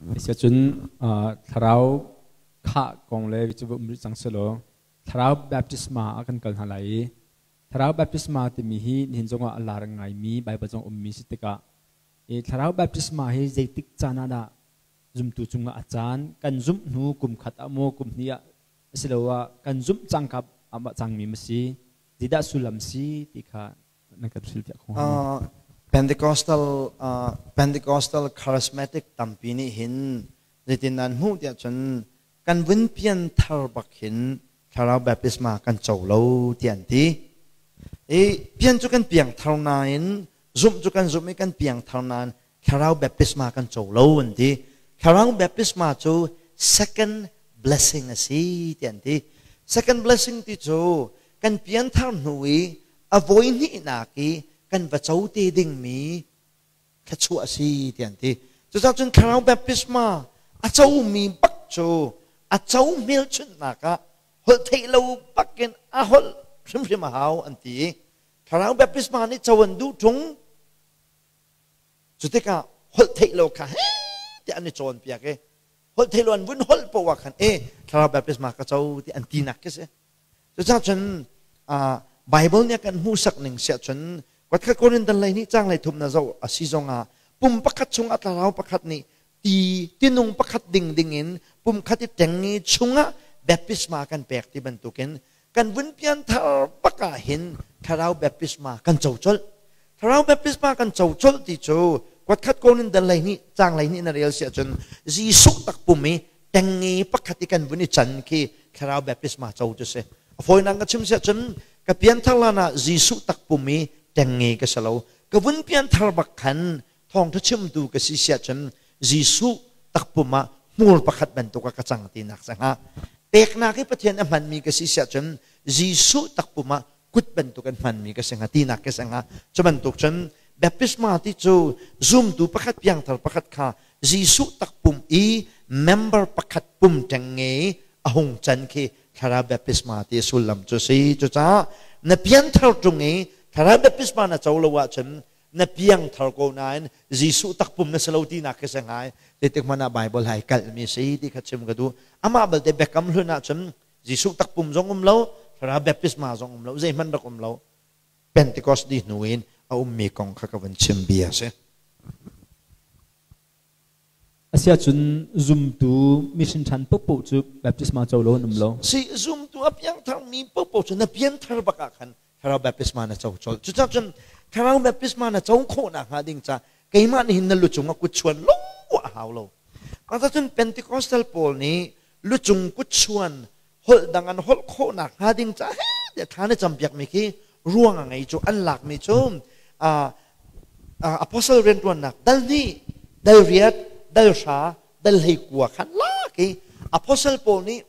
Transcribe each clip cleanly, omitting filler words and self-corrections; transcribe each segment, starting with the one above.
Asiahcun thlarau khah kong le cu um rih cang selaw thlarau baptisma ah kan kal hna lai i thlarau baptisma timi hi nihin zongah a lar ngaimi Baibal zong ummi si tikah i thlarau baptisma hi zeitik caan ah dah zumtu cungah a caan kan zumh hnu kum khat ah maw kum hnih ah asiloah kan zumh cangka ah cangmi ma si zeidah sullam si ti kha na kan hrilhpiak kho hnga maw? Pentecostal Pentecostal charismatic tampi nih hin zeitin nan hmuh tiah cun kan vun pian thar bak hin thlarau baptisma kan co lo ti an ti. I pian cu kan piang thar nain zumh cu kan zumh i kan piang thar nain thlarau baptisma kan co lo an ti. Thlarau baptisma cu second blessing a si ti an ti. Second blessing ti cu kan pian thar hnu i a voi hnihnak i kan va co te dingmi thluachuah a si ti an ti. Cucaah cun thlarau baptisma a comi bak cu a co hmelchunhnak ah holh theih lo bakin a holh hrimhrim a hau an ti i thlarau baptisma nih co an duh ṭung. Cu tikah holh theih lo kha he tiah an i cawnpiak i holh theih lo an vun holh poah khan e thlarau baptisma ka co ti an tinak khi si. Cucaah cun Bible nih a kan hmuhsak ning siah cun Kuatkhat Korinth lei nih caang lei thum na zoh a si zongah pum pakhat chungah thlarau pakhat nih ti tinung pakhat ding dingin pum khat i teng i chungah baptisma kan pek ti bantukin kan vun pian thar bak ah hin thlarau baptisma kan co colh. Thlarau baptisma kan co colh ti cu Kuatkhat Korinth lei nih caang lei nih na rel siah cun Jesuh tak pum i tengnge pakhat i kan vun i can khi thlarau baptisma co cu si. A fawinak ka chim siah cun ka pianthar lan ah Jesuh takpum i tengnge ka si lo. Ka vun pianthar bak khan thawngtha chimtu ka si siah cun Jesuh takpum ah hmur pakhat bantuk ah ka cang tinak sangah peknak i Pathian a hmanmi ka si siah cun Jesuh takpum ah kut bantuk an hmanmi ka si hnga tinak ka si hnga. Cu bantuk cun baptisma ti cu zumtu pakhat piangthar pakhat kha Jesuh takpum i member pakhat pum ṭengnge a hung can khi thlarau baptisma ti sullam cu si. Cucaah na pianthar ṭung i thlarau baptisma na co lo ahcun na piangthar ko nain Jesuh takpum na si lo tinak khi si ngai. Zeitik hmanh ah Bible hai kalhmi si ti kha chim ka duh. Amah belte Biakam Hlun ahcun Jesuh takpum zong um lo, thlarau baptisma zong um lo, zeihmanh rak um lo. Pentecost ni hnu in a ummi kong kha ka vun chim bia a si. Asiahcun zumtu mission ṭhan paohpaoh cu baptisma co lo an um lo. Si zumtu a piangtharmi paohpaoh cu na pianthar bak ah khan thlarau baptisma na co colh. Cucaah cun thlarau baptisma na co khawh nakhnga ding ca keimah nih hin na lucung ah kut chuan lo a hau lo. Cun Pentecostal pawl nih lucung kut chuan holh dang an holh khawh nakhnga ding ca he tiah thla na campiakmi khi ruang a ngei cu an lakmi cu apostle rianṭuannak dal hnih dal riat dal hra dal hlei kua khan lak i apostle pawl nih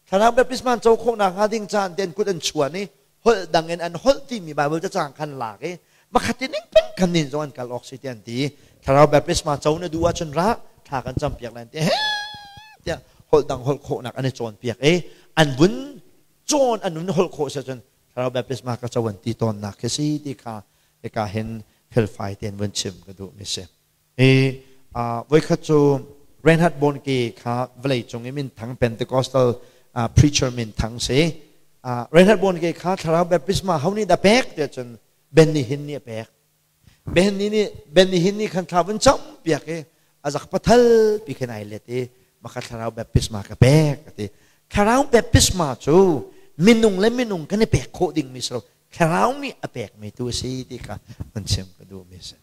thlarau baptisma co khawh nakhnga ding ca an kut an chuan i holh dang in an holh timi Bible cacang khan lak i makhat in peng khan nin zong an kal awk si ti an ti. Thlarau baptisma co na duh ahcun ra thla kan campiak lai ti he tiah holh dang holh khawhnak an i cawnpiak i an vun cawn an vun holh khawh si ahcun thlarau baptisma ka co an ti tawnnak khi si ti kha hika hin felfai tein vun chim ka duh mi si. I voikhat cu Reinhard Bonnke kha vawlei cung i minthang Pentecostal preacher minthang si. Reinhard Bonnke kha thlarau baptisma ho nih dah pek tiah cun Benny Hinn nih a pek. Benny nih Benny Hinn nih khan thla vun cam piak i a zak pathal pi khin ai let i maka thlarau baptisma ka pek a ti. Thlarau baptisma cu minung le minung kan i pek khawh ding mi si lo. Thlarau nih a pek mi tu a si ti kha vun chim ka duh mi si.